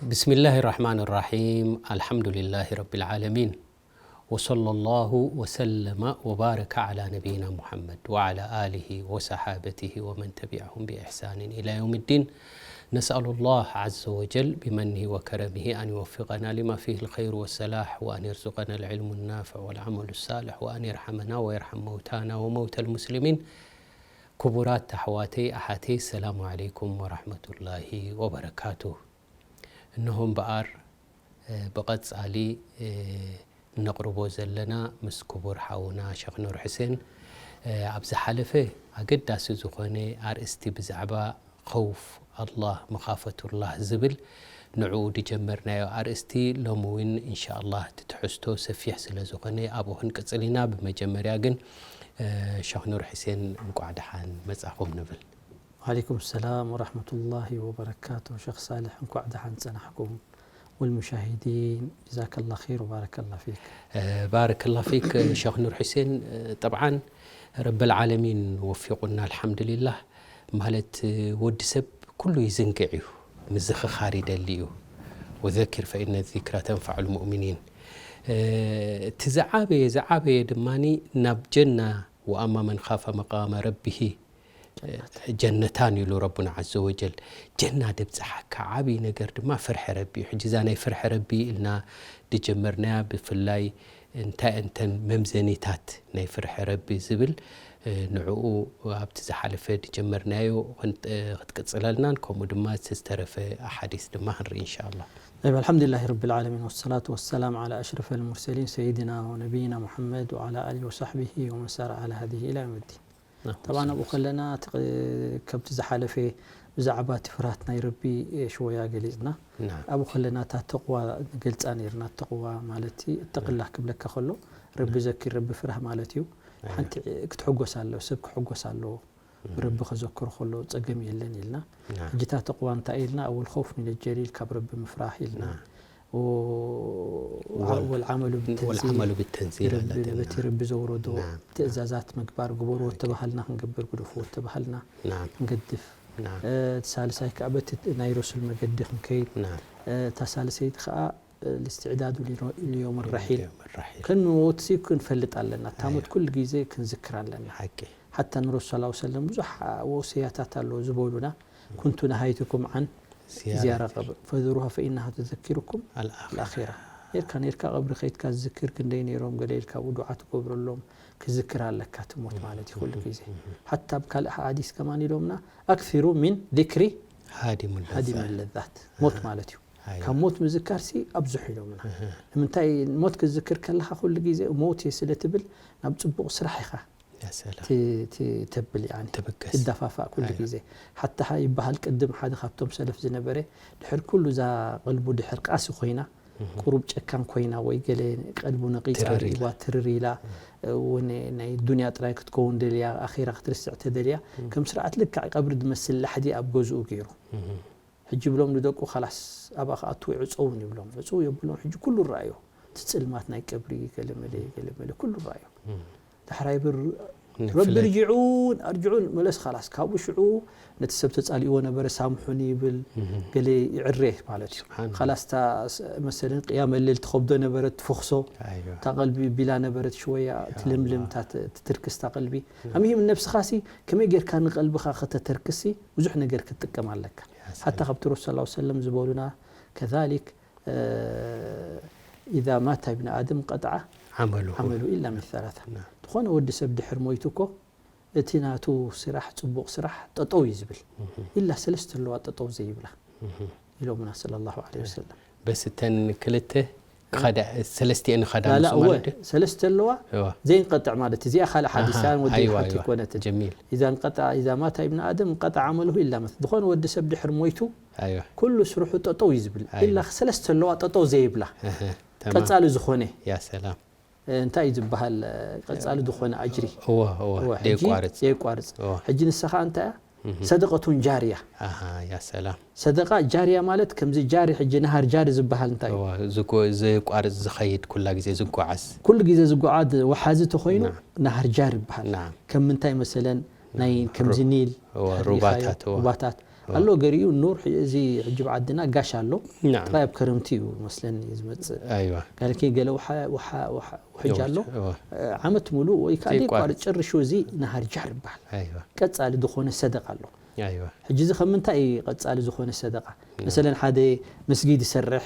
بسم الله الرحمن الرحيم. الحمد لله رب العالمين. وصلى الله وسلم وبارك على نبينا محمد وعلى آله وصحابته ومن تبعهم بإحسان إلى يوم الدين. نسأل الله عز وجل بمنه وكرمه أن يوفقنا لما فيه الخير والصلاح، وأن يرزقنا العلم النافع والعمل الصالح، وأن يرحمنا ويرحم موتانا وموتى المسلمين. ክቡራት ኣሕዋተይ ኣሓተይ፣ ሰላሙ ዓለይኩም ወራሕመቱላሂ ወበረካቱ። እነሆ እምበኣር፣ እ፣ ብቐጻሊ፣ እ፣ እነቕርቦ ዘለና ምስ ክቡር ሓውና ሸኽ ኑር ሕሴን፣ እ፣ ኣብ ዝሓለፈ ኣገዳሲ ዝኾነ ኣርእስቲ ብዛዕባ ኸውፍ ኣላህ፣ መኻፈቱላህ ዝብል ንዕኡ ዝጀመርናዮ ኣርእስቲ፣ ሎሚ እውን ኢንሻኣላህ እቲ ትሕዝቶ ሰፊሕ ስለ ዝኾነ ኣብኡ ክንቅጽል ኢና። ብመጀመርያ ግን፣ እ፣ ሸኽ ኑር ሕሴን እንቋዕ ደሓን መጻኹም ንብል። ወዓለይኩም ሰላም ወራሕመቱላሂ ወበረካቱ። ሸኽ ሳልሕ እንኳዕ ደሓን ጸናሕኩም። ወልሙሻሂዲን ጀዛከላ ኸይር ወባረከላ ፊክ። እ፣ ባረከላ ፊክ ሸኽ ኑር ሕሴን። እ፣ ጠብዓን ረበል ዓለሚን ወፊቑና ኣልሓምዱሊላህ። ማለት፣ እ፣ ወዲ ሰብ ኩሉ ይዝንግዕ እዩ፣ ምዝኽኻር ይደሊ እዩ። ወዘኪር ፈኢነ ዚክራ ተንፈዑል ሙእሚኒን። እ፣ እቲ ዝዓበየ ዝዓበየ ድማኒ ናብ ጀና፣ ወኣማ መን ኻፈ መቃመ ረቢሂ ጀነታን ኢሉ ረቡና ዓዘ ወጀል። ጀና ደብጽሓካ ዓብዪ ነገር ድማ ፍርሒ ረቢ እዩ። ሕጂ እዛ ናይ ፍርሒ ረቢ ኢልና ዝጀመርናያ ብፍላይ እንታይ እንተን መምዘኒታት ናይ ፍርሒ ረቢ ዝብል፣ እ፣ ንዕኡ ኣብቲ ዝሓለፈ ዝጀመርናዮ ክን-፣ እ፣ ክትቅጽለልናን ከምኡ ድማ እቲ ዝተረፈ ኣሓዲስ ድማ ክንርኢ ኢንሻኣላህ። طيب، الحمد لله رب العالمين، والصلاة والسلام على أشرف المرسلين سيدنا ونبينا محمد وعلى آله وصحبه ومن سار على هديه إلى يوم الدين. ናም። ጠብዓን ኣብኡ ከለና እቲ ቕ-፣ ከምቲ ዝሓለፈ ብዛዕባ እቲ ፍርሃት ናይ ረቢ፣ እ፣ ሽወያ ገሊጽና። ናም። ኣብኡ ከለና እታ ተቕዋ ንገልጻ ነይርና። ተቕዋ ማለት እቲ እተቅላህ ክብለካ ከሎ ረቢ ዘኪር፣ ረቢ ፍራህ ማለት እዩ። ኣየ። ሓንቲ ክትሕጎስ ኣለዎ፣ ሰብ ክሕጎስ ኣለዎ። እም። ብረቢ ከዘክሮ ከሎ ጸገም የለን ኢልና። ናም። ሕጂ እታ ተቕዋ እንታይ ኢልና? ኣወል ኸውፍ ሚነ ጀሊል፣ ካብ ረቢ ምፍራህ ኢልና። ናም። و-، والعمل بالتنزيل. والعمل بالتنزيل ረቢ፣ ኣለና። በቲ ረቢ ዘውረዶ ናም። ትእዛዛት ምግባር፣ ግበርዎ ናም። እተባሃልና ክንገብር፣ ግደፍዎ እተባሃልና ናም። ክንገድፍ። ናም። እ፣ እቲ ሳልሳይ ከኣ በቲ ናይ ረሱል መገዲ ክንከይድ። ናም። እ፣ እታ ሳልሰይቲ ከኣ፣ እ፣ الاستعداد ليو-، ليوم الرحيل። يوم الرحيل. ክንሞትሲ ክንፈልጥ ኣለና። እታ ሞት ኣየ። ኩሉ ግዜ ክንዝክር ኣለና። ሓቂ። ሓታ ንረሱል ሰለላሁ ዐለይሂ ወሰለም ብዙሕ ወስያታት ኣለዎ ዝበሉና። كنت نهيتكم عن زيارة. زيارة قبر فزوروها فإنها تذكركم الآخرة. الآخرة. ኔርካ ኔርካ ቀብሪ ከይድካ ዝዝክር ክንደይ ነይሮም፣ ገለ ኢልካ ብዱዓ ትገብረሎም፣ ክዝክር ኣለካ እቲ ሞት ማለት እዩ ኩሉ ግዜ። እህ። ሓታ ኣብ ካልእ ሓዲስ ከማን ኢሎምና፣ أكثروا من ذكر هادم اللذات. هادم اللذات። ሞት ኣሃ። ማለት እዩ። ኣያ። ካብ ሞት ምዝካርሲ ኣብዝሑ ኢሎምና። እህ። ንምንታይ ሞት ክትዝክር ከለኻ ኩሉ ግዜ ሞት እየ ስለ ትብል ናብ ጽቡቕ ስራሕ ኢኻ ያ ሰላም። ት-፣ ት-፣ ተብል፣ ያኒ፣ ትብገስ። ትደፋፋእ ኩሉ ኣያ። ግዜ። ሓታ ይበሃል፣ ቅድም ሓደ ካብቶም ሰለፍ ዝነበረ፣ ድሕር ኩሉ እዛ ቀልቡ ድሕር ቃሲ ኮይና፣ እህ። ቁሩብ ጨካን ኮይና፣ ወይ ገለ ቀልቡ ነቂጻ ትርር ኢላ። ሪእዋ ትርር ኢላ፣ እህ። እውን ናይ ዱንያ ጥራይ ክትከውን ደልያ፣ ኣኼራ ክትርስዕ ተደልያ፣ እህ። ከም ስርዓት ልክዕ ቀብሪ ዝመስል ላሕዲ ኣብ ገዝኡ ገይሩ። እህ። ሕጂ ይብሎም ንደቁ፣ "ኻላስ ኣብኣ ክኣትዉ ዕጸውን" ይብሎም። ዕጸው የብሎም። ሕጂ ኩሉ ረኣዮ። እቲ ጽልማት ናይ ቀብሪ፣ ገለመለ፣ ገለመለ፣ ኩሉ ረኣዮ። እም። ዳሕራይ ብር፣ ንፍለጥ። "ረቢ ርጅዑን፣ ኣርጅዑን፣ መለስ፣ ኻላስ ካብኡ ሽዑ ነቲ ሰብ ተጻሊእዎ ነበረ፣ ሳምሑኒ" ይብል። እም። ገለ ይዕሬ ማለት እዩ። ስብሓን። ኻላስ እታ ስ-፣ መሰለን ቅያመ ሌል ትኸብዶ ነበረት፣ ትፈኽሶ። ኣይዋ። እታ ቀልቢ ቢላ ነበረት፣ ሽወያ ያ ትልምልም፣ ኣላህ። እታ ት-፣ ትትርክስ እታ ቀልቢ። እም። ኣምሂም ነብስኻሲ ከመይ ጌርካ ንቀልብኻ ከተተርክሲ ብዙሕ ነገር ክትጥቀም ኣለካ። ያ ሓታ ሰላም። ካብቲ ረሱል ሰለላሁ ዐለይሂ ወሰለም ዝበሉና፣ ከዛሊክ፣ እ፣ ኢዛ ማተ ኢብኑ ኣደም ቀጠዐ ዓመሉሁ። ዓመሉ ኢላ ሚን ሰላሳ። ናም። ዝኾነ ወዲ ሰብ ድሕር ሞይቱ እኮ፣ እቲ ናቱ ስራሕ፣ ጽቡቕ ስራሕ ጠጠው እዩ ዝብል። እህ። ኢላ ሰለስተ ኣለዋ ጠጠው ዘይብላ። እህ። ኢሎምና ሰለላሁ ዐለይሂ ወሰለም። በስ እተን ክልተ ክኸዳ፣ ሰለስቲኤን ክኸዳ ላላ፣ ንሱ እወ፣ ማለት ድዩ? ሰለስተ ኣለዋ እወ። ዘይንቀጥዕ ማለት፣ እዚኣ ካልእ ሓዲስ፣ ኣሃ፣ ያን ወዲ ኣይዋ፣ ሓንቲ ኣይዋ። ኣይኮነትን። ጀሚል። ኢዛ እንቀጠዐ፣ ኢዛ ማተ ኢብኑ ኣደም እንቀጠዐ ዓመሉሁ ኢላ መት-፣ ዝኾነ ወዲ ሰብ ድሕር ሞይቱ፣ ኣይዋ። ኩሉ ስርሑ ጠጠው እዩ ዝብል። ኣይዋ። ኢላ ሰለስተ ኣለዋ ጠጠው ዘይብላ። ኣሃ፣ ተማም። ቀጻሊ ዝኾነ። ያ ሰላም። እ፣ እንታይ እዩ ዝበሃል? ቀጻሊ ዝኾነ ኣጅሪ። እወ፣ እወ፣ እወ፣ ሕጂ ደየቋርጽ። ደየቋርጽ። እወ። ሕጂ ንስኻ እንታይ እያ? እህ። ሰደቀቱን ጃርያ። ኣሃ፣ ያ ሰላም። ሰደቃ ጃርያ ማለት ከምዚ ጃሪ፣ ሕጂ ነሃር ጃሪ ዝበሃል እንታይ እዩ? እወ፣ ዝጎ-፣ ዘየቋርጽ ዝኸይድ፣ ኩላ ግዜ ዝጓዓዝ። ኩሉ ግዜ ዝጓዓዝ ወሓዚ ተኾይኑ ናም። ነሃር ጃር ይበሃል። ናም። ከም ምንታይ መሰለን? ናይ ናም። ከምዚ ሩ-፣ ኒል እወ፣ ተሃሊኻዮ፣ ሩባታት፣ እወ። ሩባታት። ኣሎ ገሪኡ ኑር፣ እዚ ሕጂ ብዓድና ጋሽ ኣሎ። ጥራይ ኣብ ከረምቲ እዩ መስለኒ ዝመጽእ። ጋልኪ ገለ ውሓ ውሓ ውሕጅ ኣሎ። ዓመት ሙሉእ ወይ ከዓ ዘይቋርጽ ጭርሹ እዚ ነሃር ጃር ይበሃል። ቀጻሊ ዝኾነ ሰደቃ ኣሎ። ሕጂ እዚ ከም ምንታይ እዩ ቀጻሊ ዝኾነ ሰደቃ? መሰለን ሓደ መስጊድ ይሰርሕ፣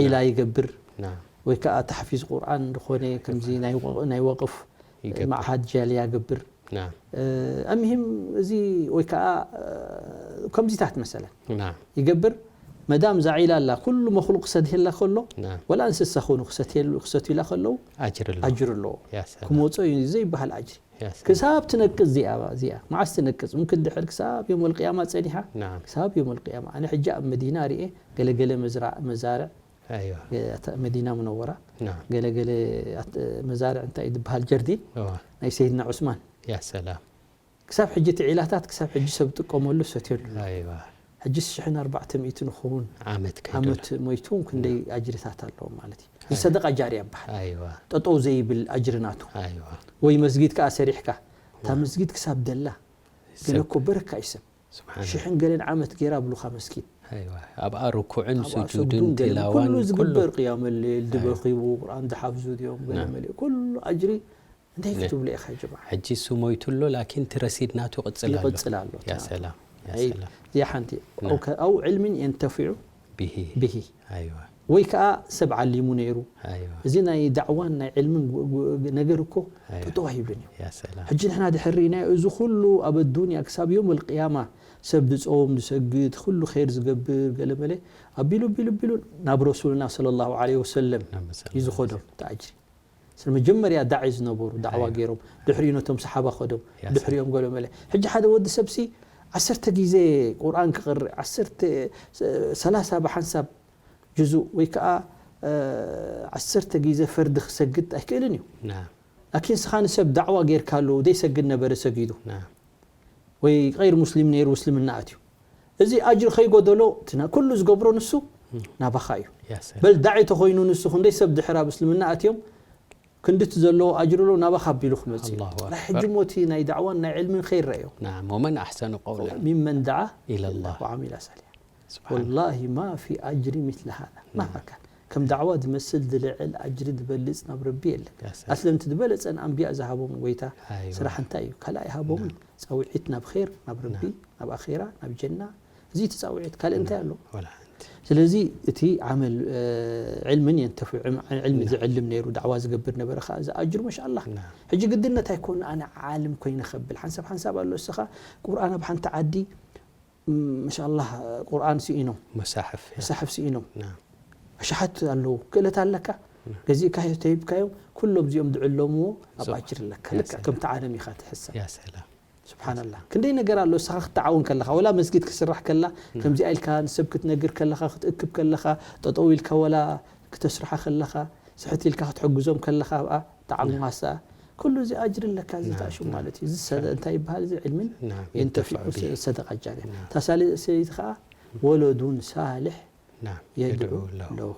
ዒላ ይገብር፣ ወይ ከዓ ተሕፊዝ ቁርኣን ዝኾነ ከምዚ ናይ ወቕፍ መዓሃድ ጃልያ ይገብር። ኣምሂም እዚ ወይ ከዓ ከምዚታት መሰለን ይገብር። መዳም ዛዒላ ኣላ ኩሉ መክሉቅ ክሰድየላ ከሎ ወላ እንስሳ ኾኑ ክሰትዩላ ከለዉ ኣጅር ኣለዎ። ክመጾ እዩ ዘይበሃል ኣጅሪ። ክሳብ ትነቅጽ እዚኣ እዚኣ መዓስ ትነቅጽ? ምክን ድሕር ክሳብ ዮም ልቅያማ ጸኒሓ። ክሳብ ዮም ልቅያማ ኣነ ሕጂ ኣብ መዲና ርኤ ገለገለ መዛርዕ መዲና ሙነወራ ገለገለ መዛርዕ እንታይ ዝበሃል ጀርዲን ናይ ሰይድና ዑስማን። ክሳብ ሕጂ እቲ ዒላታት ክሳብ ሕጂ ሰብ ጥቀመሉ ሰትየሉ። ሕጂ ሽሕን ኣርባዕተ ሚእቲ ንኸውን ዓመት ሞይቱ ክንደይ ኣጅርታት ኣለዎ ማለት እዩ። እዚ ሰደቃ ጃርያ ይበሃል። ጠጠው ዘይብል ኣጅሪ ናቱ። ወይ መስጊድ ከዓ ሰሪሕካ እታ መስጊድ ክሳብ ደላ ገለ እኮ በረካ እዩ ሰብ ሽሕን ገለን ዓመት ገይራ ብሉኻ መስጊድ ኣብኣ ርኩዕን ስጁድን ቲላዋን ኩሉ ዝግበር ቅያመ ሌል ድበኺቡ ቁርኣን ዝሓፍዙ ድዮም ገለ መሊእ ኩሉ ኣጅሪ እንታይ ክትብሎ ኢኻ ጀማ። ሕጂ እሱ ሞይቱ ኣሎ ላኪን እቲ ረሲድ ናቱ ይቕጽል ኣሎ። ይቕጽል ኣሎ። ያ ሰላም ያ ሰላም። እዚኣ ሓንቲ ኣው ዕልምን የንተፊዑ ቢሂ ቢሂ ኣይዋ ወይ ከዓ ሰብ ዓሊሙ ነይሩ። ኣይዋ እዚ ናይ ዳዕዋን ናይ ዕልምን ነገር እኮ ጠጠው ኣይብልን እዩ። ያ ሰላም። ሕጂ ንሕና ድሕር ርኢናዮ እዚ ኩሉ ኣብ ኣዱንያ ክሳብ ዮም ኣልቅያማ ሰብ ዝፀውም ዝሰግድ ኩሉ ኸይር ዝገብር ገለመለ ኣቢሉ ኣቢሉ ኣቢሉ ናብ ረሱልና ሰለላሁ ዐለይሂ ወሰለም እዩ ዝኸዶም እቲ ኣጅሪ። ስለ መጀመርያ ዳዒ ዝነበሩ ዳዕዋ ገይሮም ድሕሪኡ ነቶም ሰሓባ ከዶም ድሕሪኦም ገሎ መለ ሕጂ ሓደ ወዲ ሰብሲ ዓሰርተ ግዜ ቁርኣን ክቕርእ ዓሰርተ ሰላሳ ብሓንሳብ ጅዙእ ወይ ከዓ ዓሰርተ ግዜ ፈርዲ ክሰግድ ኣይክእልን እዩ። ላኪን ስኻ ንሰብ ዳዕዋ ጌርካሉ ዘይሰግድ ነበረ ሰጊዱ ወይ ቀይር ሙስሊም ነይሩ እስልምና ኣትዩ እዚ ኣጅሪ ከይጎደሎ ኩሉ ዝገብሮ ንሱ ናባኻ እዩ። በል ዳዒ ተኾይኑ ንሱ ክንደይ ሰብ ድሕር ኣብ እስልምና ኣትዮም ክንድቲ ዘለዎ ኣጅሪ ሎ ናባኻ ኣቢሉ ክመጽእ እዩ። ናይ ሕጂ ሞቲ ናይ ዳዕዋን ናይ ዕልምን ከይረኣዮ። ናም ወመን ኣሕሰኑ ቀውለን ሚመን ደዓ ኢለላህ ወዓሚላ ሳሊሕ። ወላሂ ማ ፊ ኣጅሪ ሚስለ ሃዛ ማሃካ ከም ዳዕዋ ዝመስል ዝልዕል ኣጅሪ ዝበልጽ ናብ ረቢ የለን። ኣስለምቲ ዝበለጸን ኣንቢያ ዝሃቦም ጎይታ ስራሕ እንታይ እዩ? ካልእ ኣይሃቦምን። ጸውዒት ናብ ር ናብ ረቢ ናብ ኣራ ናብ ጀና እዚ እቲ ጻውዒት ካልእ እንታይ ኣሎ? ስለዚ እቲ ዓመል ዕልምን የንተፊዑ ዕልሚ ዝዕልም ነይሩ ዳዕዋ ዝገብር ነበረ ከዓ እዚ ኣጅሩ መሻ ኣላህ። ሕጂ ግድነት ኣይኮኑ ኣነ ዓልም ኮይነ ከብል ሓንሳብ ሓንሳብ ኣሎ እስኻ ቁርኣን ኣብ ሓንቲ ዓዲ መሻ ኣላህ ቁርኣን ስኢኖም መሳሕፍ መሳሕፍ ስኢኖም ኣሽሓት ኣለዉ ክእለት ኣለካ ገዚእካ ተሂብካዮም ኩሎም እዚኦም ዝዕለምዎ ኣብ ኣጅር ኣለካ ልክዕ ከምቲ ዓለም ኢኻ ትሕሰብ። ስብሓንላህ ክንደይ ነገር ኣሎ እስኻ ክትተዓውን ከለኻ ወላ መስጊድ ክስራሕ ከላ ከምዚኣ ኢልካ ንሰብ ክትነግር ከለኻ ክትእክብ ከለኻ ጠጠው ኢልካ ወላ ክተስርሓ ከለኻ ስሕት ኢልካ ክትሕግዞም ከለኻ ኣብኣ ተዓሙኻ ሰኣ ኩሉ እዚ ኣጅሪ ኣለካ እዚ ተኣሽሙ ማለት እዩ እዚ እንታይ ይበሃል እዚ ዕልምን የንተፊዑ ሰደቃ ጃርያ ታሳሊ ሰይቲ ከዓ ወለዱን ሳልሕ የድዑ ለሁ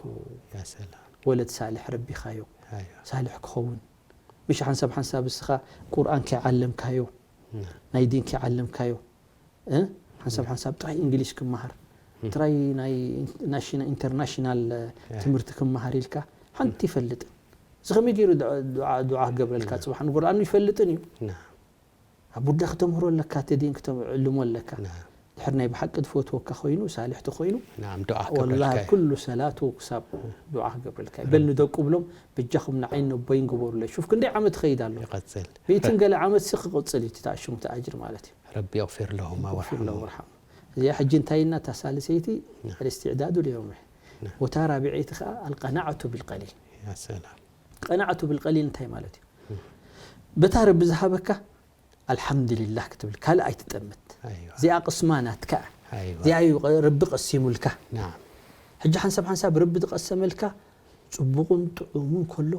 ወለድ ሳልሕ ረቢኻዮ ሳልሕ ክኸውን ምሽ ሓንሳብ ሓንሳብ እስኻ ቁርኣን ከይዓለምካዮ ናይ ዲን ከይዓለምካዮ ሓንሳብ ሓንሳብ ጥራይ እንግሊሽ ክመሃር ጥራይ ናይ ኢንተርናሽናል ትምህርቲ ክመሃር ኢልካ ሓንቲ ይፈልጥን እዚ ከመይ ገይሩ ዱዓ ክገብረልካ ፅባሕ ንጎ ኣ ይፈልጥን እዩ ኣብ ቡዳ ክተምህሮ ኣለካ ተዲን ክተዕልሞ ኣለካ ድሕር ናይ ብሓቂ ዝፈትወካ ኮይኑ ሳልሕ ተኮይኑ ወላ ኩሉ ሰላቱ ክሳብ ዱዓ ክገብረልካ በል ንደቁ ብሎም በጃኹም ንዓይን ነቦይን ግበሩለይ ሹፍ ክንደይ ዓመት ይኸይድ ኣሎ ይቐፅል ብኢትን ገለ ዓመት ሲ ክቕፅል እዩ ተኣሽሙ ተኣጅር ማለት እዩ ረቢ የቕፊር ለሁማ ወርሓም እዚኣ ሕጂ እንታይ ኢልና እታ ሳልሰይቲ ኣልእስትዕዳዱ ልየውም ወታ ራቢዐይቲ ከዓ ኣልቀናዕቱ ብልቀሊል ቀናዕቱ ብልቀሊል እንታይ ማለት እዩ በታ ረቢ ዝሃበካ ኣልሓምድልላህ ክትብል ካልእ ኣይትጠምት እዚኣ ቅስማ ናትካ እዚኣ እዩ ረቢ ቀሲሙልካ ሕጂ ሓንሳብ ሓንሳብ ረቢ ዝቀሰመልካ ፅቡቁን ጥዑሙን ከሎ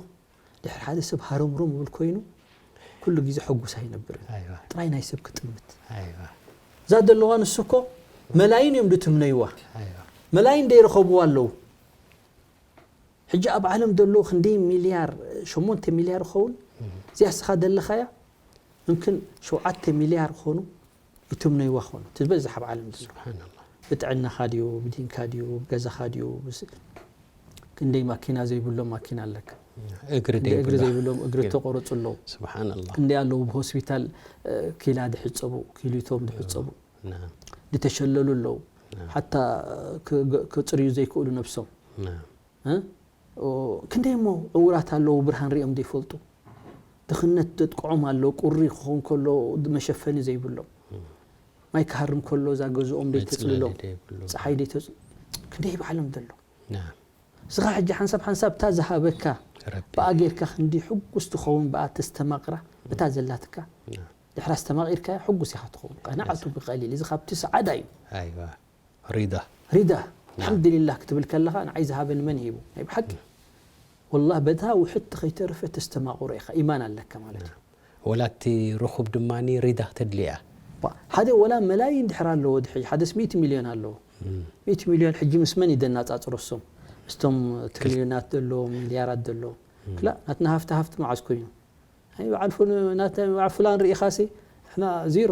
ድሕሪ ሓደ ሰብ ሃረምሮም ይብል ኮይኑ ኩሉ ግዜ ሕጉስ ኣይነብርን ጥራይ ናይ ሰብ ክጥምት እዛ ዘለዋ ንሱ እኮ መላይን እዮም ድትምነይዋ መላይን ደይረኸብዋ ኣለዉ ሕጂ ኣብ ዓለም ዘሎ ክንደይ ሚልያር ሸሞንተ ሚልያር ይኸውን እዚኣ እስኻ ዘለኻያ ምምክን ሸውዓተ ሚልያር ይኾኑ ይትምነይዋ ክኾኑ፣ እቲ ዝበዝሕ ኣብ ዓለም ዘሎ። ስብሓንላህ። ብጥዕናኻ ድዩ፣ ብዲንካ ድዩ፣ ብገዛኻ ድዩ፣ ብስ-፣ ክንደይ ማኪና ዘይብሎም ማኪና ኣለካ። እግሪ ክንደይ እግሪ ዘይብሎም ዘይብሎም እግሪ እዮም። ተቆረጹ ኣለዉ። ስብሓንላህ። ክንደይ ኣለዉ ብሆስፒታል፣ እ፣ ኪላ ድሕጸቡ፣ ኪሊቶም ድሕጸቡ፣ ናም። ድተሸለሉ ኣለዉ። ናም። ሓታ ክ-፣ ክ-፣ ክጽርዩ ዘይክእሉ ነብሶም። ናም። እ? ኦ፣ ክንደይ እሞ ዕዉራት ኣለዉ ብርሃን ሪኦም ዘይፈልጡ። ድኽነት ደጥቅዖም ኣሎ፣ ቁሪ ክኸውን ከሎ መሸፈኒ ዘይብሎም። ማይ ክሃርም ከሎ እዛ ገዝኦም ደይተጽልሎም። መጽለሊ ዘይብሉ። ጸሓይ ደይተጽ-፣ ክንደይ ባዕሎም ዘሎ። ናም። እስኻ ሕጂ ሓንሳብ ሓንሳብ እታ ዝሃበካ ረቢ። ብኣ ጌርካ ክንዲ ሕጉስ ትኸውን ብኣ ተስተማቕራ፣ በታ ዘላትካ። ናም። ድሕራ ኣስተማቒርካያ ሕጉስ ኢኻ ትኸውን። ቀናዓቱ ብቐሊል። እዚ ካብቲ ሰዓዳ እዩ። ኣይዋ። ሪዳ። ሪዳ፣ ኣልሓምዱሊላህ ክትብል ከለኻ ንዓይ ዝሃበኒ መን ሂቡ? ናይ ብሓቂ። ወላሂ በታ ውሕድቲ ከይተረፈ ተስተማቕሮ ኢኻ። ኢማን ኣለካ ማለት እዩ። ወላ እቲ ርኹብ ድማ ሪዳ ተድልያ። ባ-፣ ሓደ ወላ መላይን ድሕር ኣለዎ ድሕሪ፣ ሓደስ ሚእቲ ሚልዮን ኣለዎ። ሚእቲ ሚልዮን ሕጂ ምስ መን ይደናጻጽሮ እሶም? ምስቶም ትሪልዮናት ዘለዎም፣ ሚልያራት ዘለዎም። ክላ፣ ናትና ሃፍቲ ሃፍቲ መዓስ ኮይኑ? ኣይ፣ በዓል ፍሉ-፣ ናተ-፣ በዓል ፍላን ርኢኻሲ፣ ንሕና ዜሮ።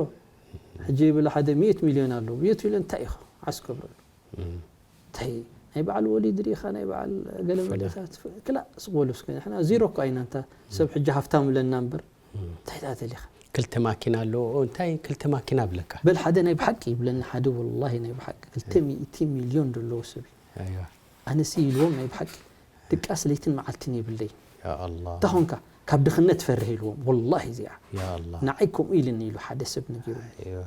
ሕጂ ይብል ሓደ ሚእቲ ሚልዮን ኣለዎ። ሚእቲ ሚልዮን እንታይ ኢኻ? ዓስ ክገብረሉ። እንታይ? ናይ በዓል ወሊድ ርኢኻ፣ ናይ በዓል ገለ መለ ፍላ። ኢኻ ትፍ-፣ ክላ፣ ስቕ በሉ እስከ። ንሕና ዜሮ እኮ ኣይና፣ እንታ ሰብ ሕጂ ሃፍታም ብለና እምበር። እንታይ ደኣ ተሊኻ? ክልተ ማኪና ኣለዎ። ኦ፣ እንታይ ክልተ ማኪና ኣብለካ? በል ሓደ ናይ ብሓቂ ይብለኒ፣ ሓደ ወላሂ ናይ ብሓቂ ክልተ ሚእቲ ሚልዮን ዘለዎ ሰብ እዩ። ኣይዋ። ኣነሲ ኢልዎም ናይ ብሓቂ ድቃስ ለይትን መዓልትን የብለይ። ያ ኣላህ። እንታይ ኾንካ? ካብ ድኽነት ፈርህ ኢልዎም። ወላሂ እዚኣ። ያ ኣላህ። ንዓይ ከምኡ ኢልኒ ኢሉ ሓደ ሰብ ነጊሩኒ። ኣይዋ።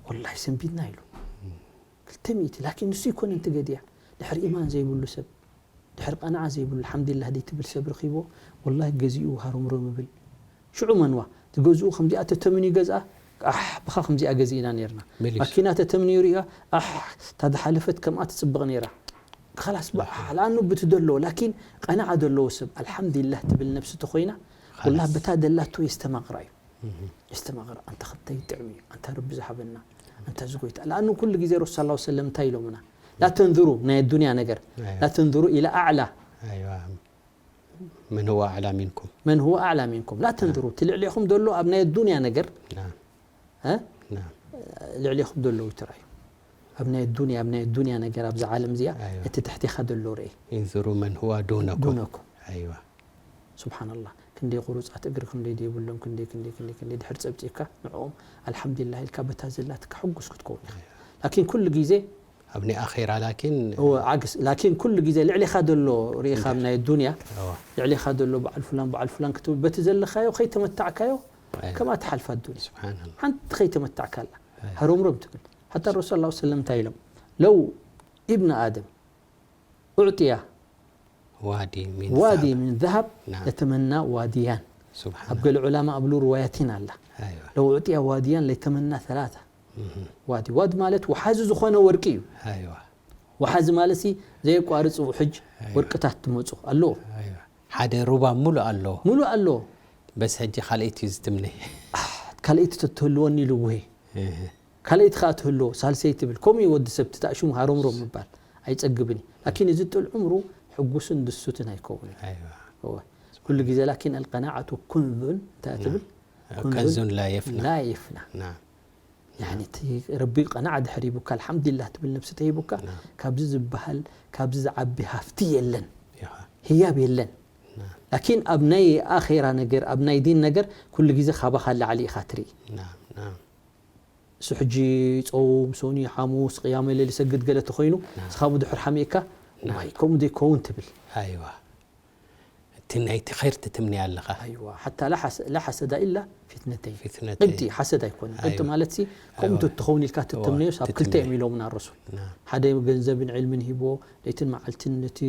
ወላሂ ሰንቢድና ኢሉ። ክልተ ሚእቲ፣ ላኪን ንሱ ይኮነን ትገድያ። ድሕር ኢማን ዘይብሉ ሰብ፣ ድሕር ቀናዓ ዘይብሉ፣ ኣልሓምዱሊላህ ደይ ትብል ሰብ ረኺብዎ፣ ወላሂ ገዚኡ ሃሮምሮም ይብል። ሽዑ መንዋ፣ ትገዝኡ ከምዚኣ ተተምንዩ ገዝኣ፣ ኣሕ፣ ብኻ ከምዚኣ ገዚእና ነይርና። መሊሱ። ማኪና ተተምንዩ ሪኣ፣ ኣሕ፣ እታ ዝሓለፈት ከምኣ ትጽብቕ ነይራ። ኸላስ፣ ላ በ-፣ ሓውላ። ለኣኑ ብቲ ደለዎ፣ ላኪን ቀናዓ ደለዎ ሰብ፣ ኣልሓምዱሊላህ ትብል ነብሲ ተኾይና፣ ኸላስ። ወላሂ በታ ደላቶ የስተማቕራ እዩ። እህ። የስተማቕራ፣ ኣንታ ኸተይ ጥዕም እዩ፣ ኣንታ ረቢ ዝሃበና፣ ኣንታ ዝጎይታ። ለኣኑ ኩሉ ግዜ ረሱል ሰለላሁ ዐለይሂ ወሰለም እንታይ ኢሎምና? ላ ተንዙሩ፣ ናይ ኣዱንያ ነገር፣ ኣይዋ። ላ ተንዙሩ ኢላ ኣዕላ። ኣይዋ። መን ሁወ ኣዕላ ሚንኩም። መን ሁወ ኣዕላ ሚንኩም። ላ ተንዙሩ፣ እቲ ልዕሌኹም ደሎ ኣብ ናይ ኣዱንያ ነገር፣ ናም። እ? ናም። ልዕሌኹም ደሎ ይትረኣዩ። ኣብ ናይ ኣዱንያ፣ ኣብ ናይ ኣዱንያ ነገር፣ ኣብዛ ዓለም እዚኣ፣ ኣይዋ። እቲ ትሕቴኻ ደሎ ርኤ። ኢንዙሩ መን ሁወ ዱነኩም። ዱነኩም። ኣይዋ። ሱብሓነላህ። ክንደይ ቁሩጻት እግሪ ክንደይ ዘይብሎም፣ ክንደይ፣ ክንደይ፣ ክንደይ፣ ክንደይ ድሕር ጸብጺብካ፣ ንዕኦም ኣልሓምዱሊላህ ኢልካ በታ ዘላትካ ሕጉስ ክትከውን ኢኻ። ኣይዋ። ላኪን ኩሉ ግዜ ኣብ ናይ ኣኼራ ላኪን እወ፣ ዓግስ፣ ላኪን ኩሉ ግዜ ልዕሌኻ ደሎ ርኢኻ እንታይ? ኣብ ናይ ዱንያ፣ እወ። ልዕሌኻ ደሎ በዓል ፍላን፣ በዓል ፍላን ክትብል በቲ ዘለኻዮ ከይተመታዕካዮ ኣይዋ። ከምኣ ትሓልፋ ኣዱንያ። ስብሓንላህ። ሓንቲ ከይተመታዕካ ኣላ። ኣይዋ። ሃሮምሮም ትብል። ሓታ ረሱል ሰለላሁ ዐለይሂ ወሰለም እንታይ ኢሎም? ለው ኢብኑ ኣደም ኡዕጥያ ዋዲ ሚን ዋዲ ዛሃብ። ሚን ዛሃብ ናም። ለተመና ዋዲያን። ሱብሓን ኣብ ገለ ዑላማ ኣብሉ ርዋያቲን ኣላ። ኣይዋ። ለው ኡዕጥያ ዋዲያን ለተመና ሰላሳ። እህ። ዋዲ፣ ዋዲ ማለት ወሓዚ ዝኾነ ወርቂ እዩ። ኣይዋ። ወሓዚ ማለት ሲ ዘየቋርጽ ውሕጅ ኣይዋ። ወርቅታት ትመጹ ኣለዎ። ኣይዋ። ሓደ ሩባ ሙሉእ ኣለዎ። ሙሉእ ኣለዎ። በስ ሕጂ ካልኣይቲ እዩ ዝትምነ። ኣሕ፣ ካልኣይቲ ተትህልወኒ ኢሉ ውሄ። እህ። ካልኣይቲ ኸኣ ትህልዎ፣ ሳልሰይቲ ትብል። ከምኡ እዩ ወዲ ሰብ፣ እቲ ታእሽሙ ሃሮምሮም ምባል ኣይጸግብን እዩ። ላኪን እዚ ጥል ዕምሩ ሕጉስን ድሱትን ኣይከውንን። ኣይዋ። እወ። ኩሉ ግዜ ላኪን ኣልቀናዓቱ ኩንዙን፣ እንታይ እያ ትብል? ናም። ኩንዙን ከንዙን ላ የፍና። ላ የፍና። ናም። ያኒ እቲ ረቢ ቀናዓ ድሕር ሂቡካ፣ ኣልሓምዱሊላህ ትብል ነብሲ ተሂቡካ፣ ናም። ካብዚ ዝበሃል፣ ካብዚ ዝዓቢ ሃፍቲ የለን። ይኻ። ህያብ የለን። ናም። ላኪን ኣብ ናይ ኣኼራ ነገር፣ ኣብ ናይ ዲን ነገር፣ ኩሉ ግዜ ካባኻ ላዕሊ ኢኻ ትርኢ። ናም፣ ናም። እሱ ሕጂ ጾም፣ ሶኒ፣ ሓሙስ፣ ቅያመ ሌል ይሰግድ ገለ ተኾይኑ፣ ናም። ንስኻ ብድሕር ሓሚእካ፣ ናም። ዋይ፣ ከምኡ ዘይከውን ትብል። ኣይዋ። እቲ ናይቲ ኸይር ትትምንያ ኣለኻ። ኣይዋ፣ ሓታ ላ ሓሰ-፣ ላ ሓሰዳ ኢላ ፊትነተይን። ፊትነተይን። ቅብጢ ሓሰድ ኣይኮነን። ቅብጢ ኣይዋ። ማለትሲ፣ ከምኡ ኣይዋ። ተትኸውን ኢልካ እዋ፣ ትትምነዮስ ኣብ ክልተ እዮም ትትምነዮ። ኢሎምና ረሱል። ናም። ሓደ ገንዘብን ዕልምን ሂብዎ፣ ለይትን መዓልትን ነቲ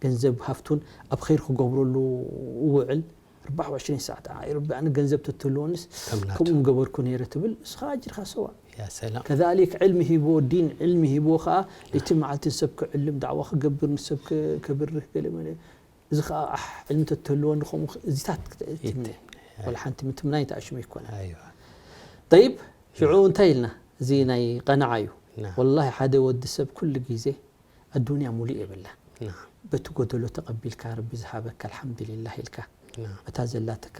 ገንዘብ ሃፍቱን ኣብ ኸይር ክገብረሉ ውዕል፣ ኣርባዓ ወዕሽሪን ሰዓት፣ ኣይ ረቢ፣ ኣነ ገንዘብ ተትህልወንስ ከም ናቱ። ከምኡ ምገበርኩ ነይረ ትብል፣ ንስኻ ኣጅርካ ሰዋ። ያ ሰላም። ከዛሊክ ዕልሚ ሂብዎ፣ ዲን ዕልሚ ሂብዎ ኸኣ፣ ለይትን መዓልትን ሰብ ክዕልም፣ ዳዕዋ ክገብር፣ ንሰብ ክ-፣ ከብርህ፣ ገለ መለ። እዚ ኸኣ፣ ኣሕ፣ ዕልሚ ተትህልወኒ ከምኡ ኽ-፣ እዚታት ክተ-፣ ይትምነ። ትምነ። ወላ ሓንቲ ምትምናይ ተኣሽሙ ኣይኮነን። ኣይዋ። ጠይብ፣ ሽዑ እንታይ ኢልና? እዚ ናይ ቀናዓ እዩ። ናም። ወላሂ ሓደ ወዲ ሰብ ኩሉ ግዜ ኣዱንያ ሙሉእ የብላን። ናም። በቲ ጎደሎ ተቐቢልካ ረቢ ዝሃበካ ኣልሓምዱሊላህ ኢልካ፣ ናም። በታ ዘላትካ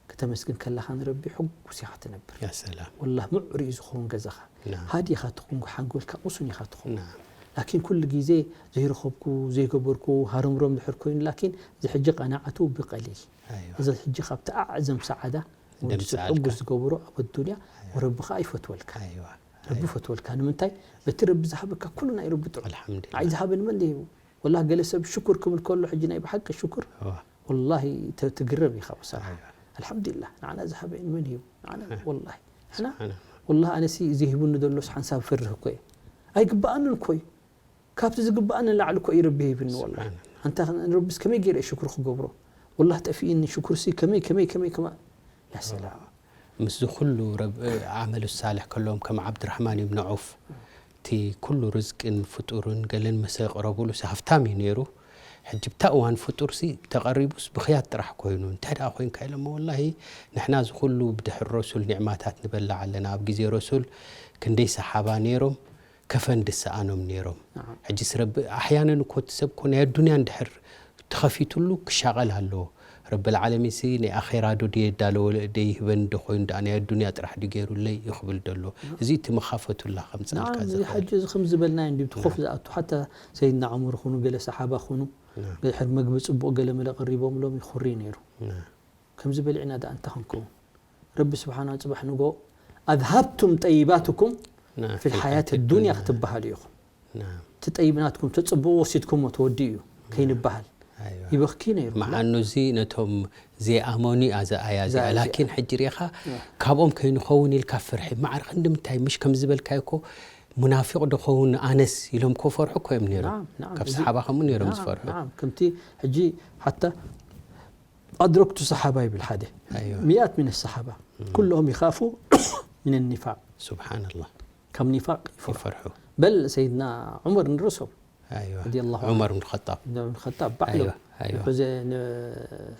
ከተመስግን ከለኻ ንረቢ ሕጉስ ኢኻ ትነብር። ያ ሰላም ወላሂ ምዑር እዩ ዝኸውን ገዛኻ። ናም ሃዲ ኢኻ ትኹን፣ ሓንጎልካ ቁሱን ኢኻ ትኸውን። ናም ላኪን ኩሉ ግዜ ዘይረኸብኩ፣ ዘይገበርኩ፣ ሃረምሮም ድሕር ኮይኑ፣ ላኪን እዚ ሕጂ ቀናዕቱ ብቀሊል። ኣይዋ እዚ ሕጂ ካብቲ ኣዕዘም ሰዓዳ ወዲ ሰብ እንደምጽኣልካ። ሕጉስ ዝገብሮ ኣብ ኣዱንያ፣ ረቢ ኸኣ ይፈትወልካ። ኣይዋ ረቢ ፈትወልካ። ንምንታይ? በቲ ረቢ ዝሃበካ ኩሉ ናይ ረቢ ጥዑም። ኣልሓምዱሊላህ ንዓይ ዝሃበኒ መን ድዩ? ወላሂ ገለ ሰብ ሽኩር ክብል ከሎ ሕጂ ናይ ብሓቂ ሽኩር እዋ ወላሂ ተ- ትግረም ኢኻ ብሰራሕ። ኣይዋ ኣልሓምዱሊላህ ንዓና ዝሃበኒ መን እዩ? ንዓና ኣህ። ወላሂ ንሕና ስብሓንላህ ወላሂ ኣነሲ እዚ ሂቡኒ ዘሎ ሓንሳብ ፈርህ እኮ እየ። ኣይግብኣንን እኮ እዩ። ካብቲ ዝግብኣኒ ንላዕሊ እኮ እዩ ረቢ ሂብኒ ወላሂ። ስብሓንላህ ኣንታ ረብስ ከመይ ገይረ ሽኩር ክገብሮ? ወላሂ ጠፊእኒ ሽኩርሲ ከመይ ከመይ ከመይ ከማ ያ ሰላም። ምስዚ ኩሉ ረብ ዓመሉ ሳልሕ ከለዎም ከም ዓብድራሕማን ኢብን ዐውፍ እቲ ኩሉ ርዝቅን ፍጡርን ገለን መሰ የቕረቡሉ ሃፍታም እዩ ነይሩ። ሕጂ ብታ እዋን ፍጡርሲ ተቐሪቡስ ብኽያት ጥራሕ ኮይኑ እንታይ ደኣ ኮይንካ ኢሎሞ ወላሂ ንሕና እዚ ኩሉ ብድሕሪ ረሱል ኒዕማታት ንበልዕ ኣለና። ኣብ ግዜ ረሱል ክንደይ ሰሓባ ነይሮም ከፈን ድሰኣኖም ነይሮም። ናዓም። ሕጂ ስረብ ኣሕያነን እኮ እቲ ሰብ እኮ ናይ ኣዱንያ እንድሕር ተኸፊቱሉ ክሻቐል ኣለዎ። ረብል ዓለሚን ሲ ናይ ኣኼራ ዶ ደየዳለወ ደይህበኒ ዶ ኮይኑ ደኣ ናይ ኣዱንያ ጥራሕ ድዩ ገይሩለይ እዩ ክብል ደሎ። እዚ እቲ መኻፈቱላ ከምጽኣልካ ናዓም፣ እዚ ዝኽእል። ሕጂ እዚ ከም ዝበልና እዩ እንዲ ትኾፍ ዝኣቱ ሓታ ሰይድና ዑመር ኹኑ ገለ ሰሓባ ኹኑ ና- ድሕር መግቢ ጽቡቕ ገለ መለ ቀሪቦምሎም ይኹሪ ነይሩ። ና- ከምዚ በሊዕና ደኣ እንታይ ክንከውን? ረቢ ስብሓና ጽባሕ ንጎ ኣዝሃብቱም ጠይባትኩም ና- ፊል ሓያት ዱንያ ክትበሃሉ ኢኹም። ና- እቲ ጠይብ ናትኩም ተጽብኡ ወሲድኩሞ ተወዲኡ እዩ ከይንበሃል ኣይዋ። ይበኪ ነይሩ። መዓኑ እዚ ነቶም ዘይኣመኑ እያ እዛ ኣያ እዚኣ እዛ ኣያ እዚኣ። ላኪን ሕጂ ሪኢኻ ካብኦም ከይንኸውን ኢልካ ፍርሒ ማዕረ ክንዲ ምንታይ ምሽ ከም ዝበልካዮ እኮ ሙናፊቕ ዶ ኸውን ኣነስ ኢሎም እኮ ፈርሑ እኮ እዮም ነይሮም ናም፣ ናም፣ ካብ እዚ- ሰሓባ ከምኡ ነይሮም ናም፣ ዝፈርሑ ናም፣ ከምቲ ሕጂ ሓታ ኣድረክቱ ሰሓባ ይብል ሓደ ኣይዋ። ሚኣት ሚን ሰሓባ ኩሎም ይኻፉ ምን ኒፋቅ ስብሓንላህ ካብ ኒፋቅ ይፈርሑ። ይፈርሑ በል ሰይድና ዑመር ንርሶም ኣይዋ ረዲየላሁ ዐንሁ። ዑመር ብን ኸጣብ እብን ኸጣብ ባዕሎም ኣይዋ ኣይዋ ንሑዘ- ን-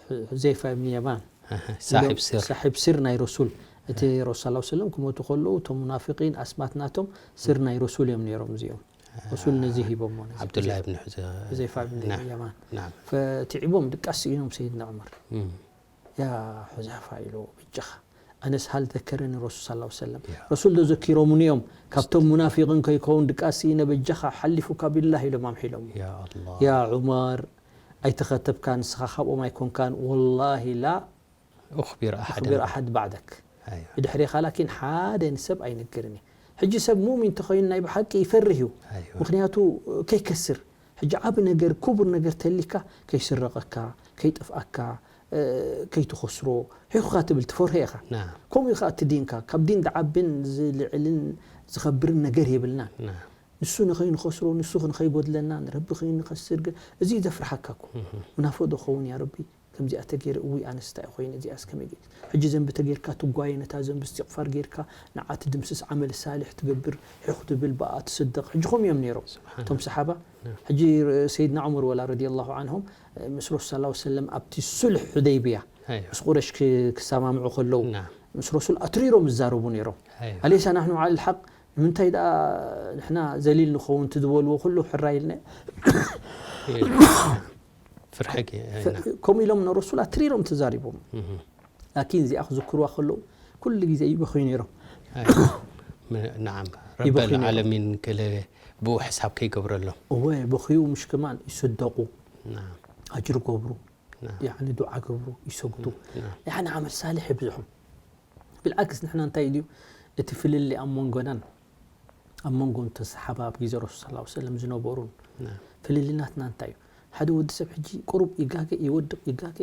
ሑ- ሑዘይፋ ብን የማን ኣህ፣ ሳሒብ ኢሎም ስር ሳሒብ ስር ናይ ረሱል እቲ ረሱል ሰለላሁ ዐለይሂ ወሰለም ክሞቱ ከለዉ እቶም ሙናፊቂን ኣስማት ናቶም ስር ናይ ረሱል እዮም ነይሮም እዚኦም። ረሱል ነዚ ሂቦሞ ነዚ ዓብዱላህ ብን ሑዘ ሑዘይፋ ብን ናም። የማን ናም ፈትዒቦም ድቃስ ስኢኖም ሰይድና ዑመር እም። ያ ሑዛይፋ ኢሉ በጃኻ ኣነስ ሃል ዘከረኒ ረሱል ሰለላሁ ዐለይሂ ወሰለም ያ። ረሱል ዶ ዘኪሮሙኒ እዮም ካብቶም ሙናፊቅን ከይከውን ድቃስ ስኢነ በጃኻ ሓሊፉካ ቢላህ ኢሎም ኣምሒሎም ያ ኣላህ ያ ዑመር ኣይተኸተብካ ንስኻ ካብኦም ኣይኮንካን ወላሂ ላ ኡኽቢር ኣሓድ ክብር ኣሓድ ባዕደክ ኣይዋ ብድሕሬኻ ላኪን ሓደ ንሰብ ኣይነግርን እየ። ሕጂ ሰብ ሙእሚን ተኾይኑ ናይ ብሓቂ ይፈርህ እዩ። ኣይዋ ምክንያቱ ከይከስር ሕጂ ዓብ ነገር ክቡር ነገር ተሊካ ከይስረቐካ ከይጠፍኣካ እ፣ ከይትኸስሮ ሒኹካ ትብል ትፈርሆ ኢኻ። ና ከምኡ ኢኻ እቲ ዲንካ ካብ ዲን ዝዓብን ዝልዕልን ዝኸብርን ነገር የብልናን። ና ንሱ ንኸይንኸስሮ ንሱ ንኸይጎድለና ንረቢ ከይንኸስር ግን እዚ እዩ ዘፍርሓካ እኮ። ሙናፍቕ ዶ ኸውን ያ ረቢ ከምዚኣ ተገይረ እውይ ኣነስ እንታይ ኮይነ እዚኣስ ከመይ ገይረ። ሕጂ ዘንቢ ተገይርካ ትጓየ ነታ ዘንቢ እስትቕፋር ገይርካ ንዓ ትድምስስ ዓመል ሳልሕ ትገብር ሕኹ ትብል ብኣ ትስደቕ ሕጂ ከምኡ እዮም ነይሮም እቶም ሰሓባ። ሕጂ ሰይድና ዑመር ወላ ረዲየላሁ ዓንሁም ምስ ረሱል ሰለላሁ ዐለይሂ ወሰለም ኣብቲ ሱልሕ ሑደይብያ ኣይዋ ምስ ቁረሽ ክ- ክሰማምዑ ከለዉ ና ምስ ረሱል ኣትሪሮም ይዛረቡ ነይሮም። ኣይዋ ኣሌሳ ናሕኑ ዓል ሓቅ ንምንታይ ደኣ ንሕና ዘሊል ንኸውን ትዝበልዎ ኩሉ ሕራይ ኢልና ፍርሐጊ ከምኡ ኢሎም ንረሱል ኣትሪሮም ተዛሪቦም። ላኪን እዚኣ ክዝክርዋ ከለዉ ኩሉ ግዜ ይበኽዩ ነይሮም። ናዓም ይበኽዩ ረበል ነይሮም። ዓለሚን ገለ ብኡ ሕሳብ ከይገብረሎም እወ በኽዩ ምሽ ከማን ይሰደቁ ናዓም ኣጅር ገብሩ ናዓም ያኒ ዱዓ ገብሩ ይሰግዱ። ናዓም ያኒ ዓመል ሳልሕ ይብዝሑ። ብልዓክስ ንሕና እንታይ ድዩ እቲ ፍልሊ ኣብ መንጎናን ኣብ መንጎ እቶም ሰሓባ ኣብ ግዜ ረሱል ሰለላሁ ዐለይሂ ወሰለም ዝነበሩን ናዓም ፍልሊ ናትና እንታይ እዩ? ሓደ ወዲ ሰብ ሕጂ ቁሩብ ይጋገ ይወድቕ ይጋገ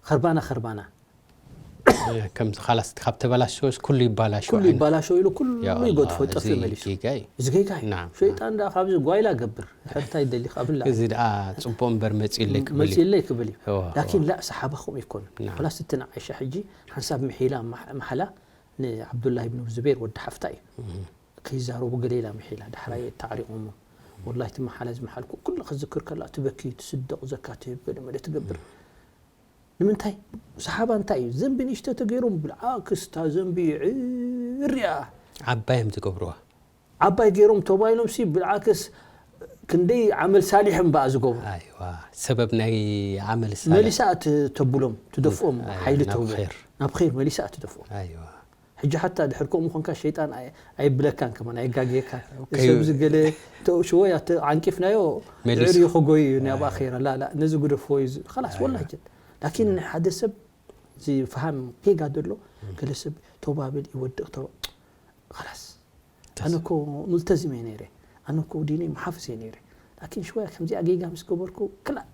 ኸርባና ኸርባና ከምዚ ካላስ ካብ ተበላሸወስ ኩሉ ይባላሸው ኩሉ ዓይነት። ይባላሸው ኢሉ ኩሉ ያ ኣላህ፣ ይገድፎ እዚ ጠፍእ መሊሱ። ጌጋ እዩ። እዚ ጌጋ እዩ። ናዓም፣ ሸይጣን ደኣ ካብዚ ጓይላ ገብር እንታይ ደሊኻ ኣብላ እዚ ደኣ ጽቡቅ እምበር መጺለይ ክብል እዩ። መጺለይ ክብል እዩ። እዋ፣ ላኪን እዋ። ላ ሰሓባ ከምኡ ይኮኑ ናዓም። ላስ እቲ ንዓይሻ ሕጂ ሓንሳብ ምሒላ መሓ- መሓላ ንዓብዱላህ ብን ዙቤር ወዲ ሓፍታ እዩ። ከይዛረቡ ገሌላ ምሒላ ዳሕራይ ተዓሪቆሞ ወላሂ እቲ መሓላ ዝመሓልኩ ኩሉ ክዝክር ከላ ትበኪ ትስደቕ ዘካ ትህብ ገለ መለ ትገብር። ንምንታይ ሰሓባ እንታይ እዩ ዘንቢ ንእሽተ ተገይሮም ብልዓክስ እታ ዘንቢ ዕርያ ዓባይ እዮም ዝገብርዋ። ዓባይ ገይሮም ተባሂሎም ሲ ብልዓክስ ክንደይ ዓመል ሳሊሕ እምበኣ ዝገብሩ። ኣይዋ፣ ሰበብ ናይ ዓመል ሳልሕ። መሊሳ እትተብሎም፣ ትደፍኦም፣ ኣይ፣ ሓይሊ ናብ ትህቦም። ኸይር። ናብ ኸይር መሊሳ እትደፍኦም። ኣይዋ። ሕጂ ሓታ ድሕር ከምኡ ኾንካ ሸይጣን ኣይ-፣ ኣይብለካን ከማን፣ ኣየጋግየካን። ከዩ- ሰብ ዝገለ ተ-፣ ሽወያ ተ-፣ ዓንቂፍናዮ መሊሱ። ዕር ይኸጎይ እዩ ናብ ኣኼራ። ላ፣ ላ፣ ነዚ ግደፎ እዩ ዝ-፣ ኸላስ ወላ ጀን። ላኪን ሓደ ሰብ እዚ ፍሃም ጌጋ ደሎ፣ ገለ ሰብ ተባብል ይወድቕ ተባ-፣ ኸላስ። ኣነ እኮ ሙልተዚም እየ ነይረ። ኣነ እኮ ዲነይ መሓፍስ እየ ነይረ። ላኪን ሽወያ ከምዚኣ ጌጋ ምስ ገበርኩ፣ ክላ-፣